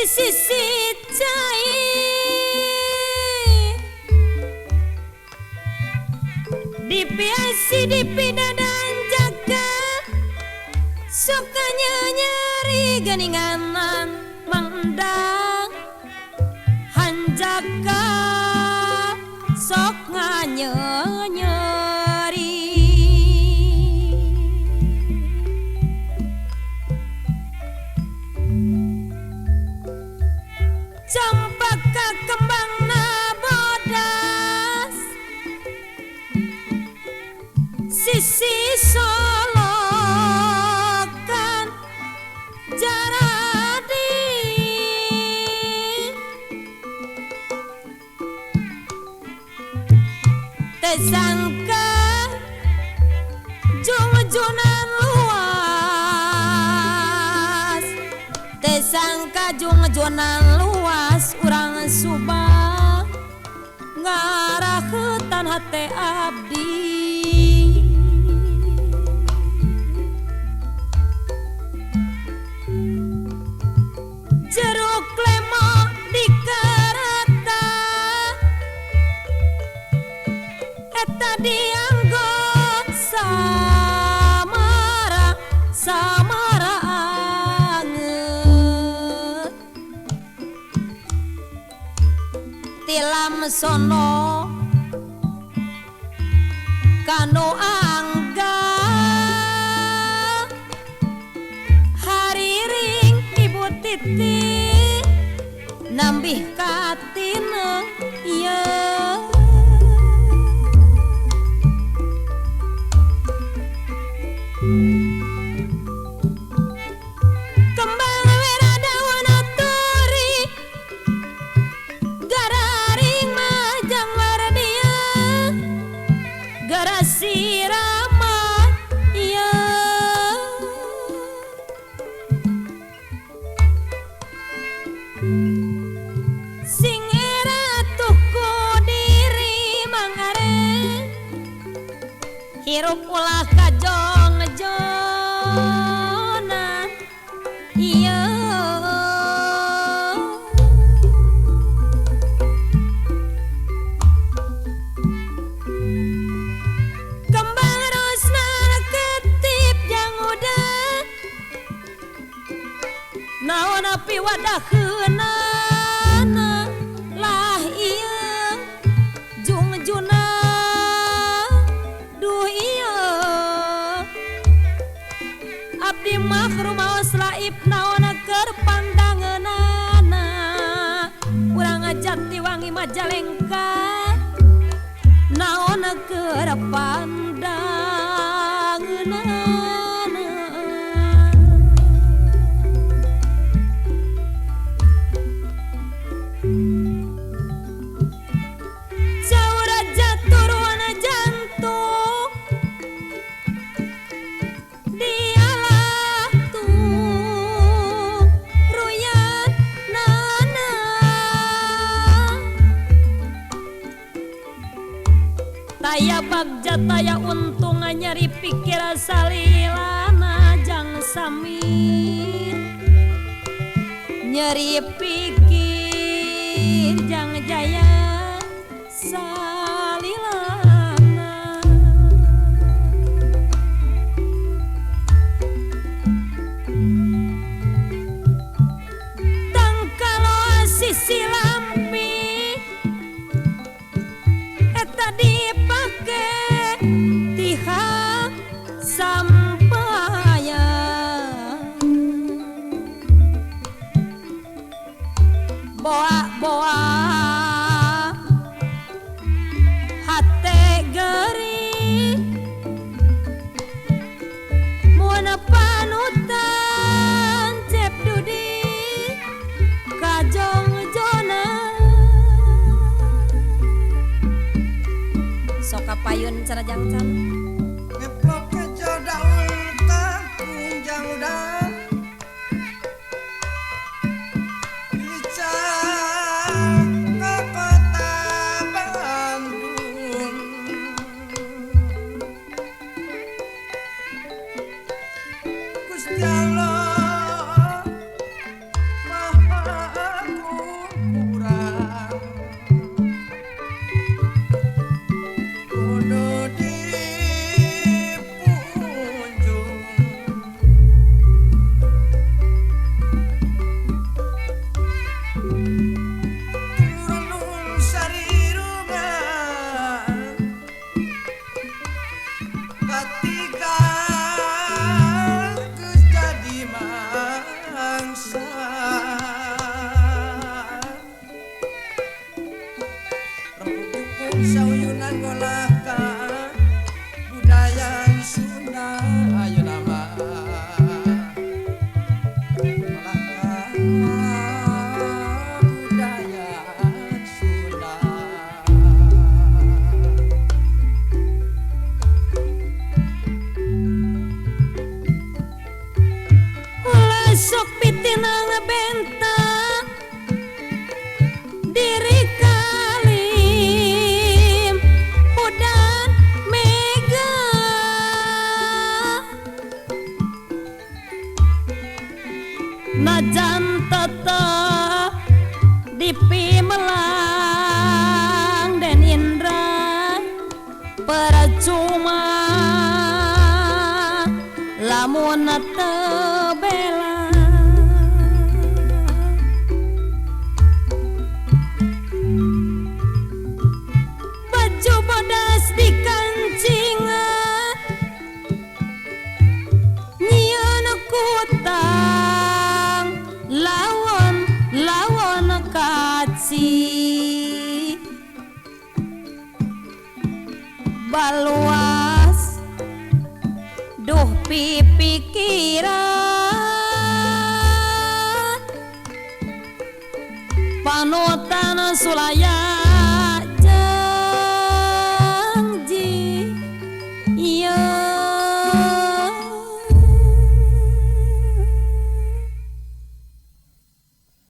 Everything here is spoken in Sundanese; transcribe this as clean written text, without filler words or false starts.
Sisi cai dipiasi dipidadan jaga sukanya nyeri geninganan mangdang hanjaka sok nganyeri. Campaka kembang nabodas sisi solokan jaradi tesangka jungjunan luas tesangka jungjunan luas urang Subang ngarahutan hate abdi. Jeruk lemo di kereta eta dianggo samara samara anget tilam sono kanu angga hariring ibu titi nambih katina ieu. Kembang wera daun turi gararing majang wardia garasirama ieu. Sing era tuku diri mangare hirup ulah kajong-jona ieu. Kembang rosna ketip jang udah naon api wadah heunana lah ieu jungjuna duh ieu abdi mah rumaos laib naon keur pandangeunana urang Jatiwangi Majalengka naon keur pandangeunana. Caura turun jantung dialah tuh ruyat nana taya bagja taya untung nyeri pikir salilana jang sami nyeri pikir jang jaya salilana. Tangkalo sisi lampi eta dipake tihang sampaya boa-boa hate geri mun panutan cep dudi kajongjona sok kapayun cara jangcam ngeplok kejo daun kangkung jangudang Ica ke kota Bandung Gusti Allah Maha Sok pitinang bentang diri kalim udan mega najan tetep dipimelang Den Indra percuma lamun teu bela. Baju bodas di kancingan nyieun kutang lawan lawan kaci baluas duh pipikiran panutan sulayan.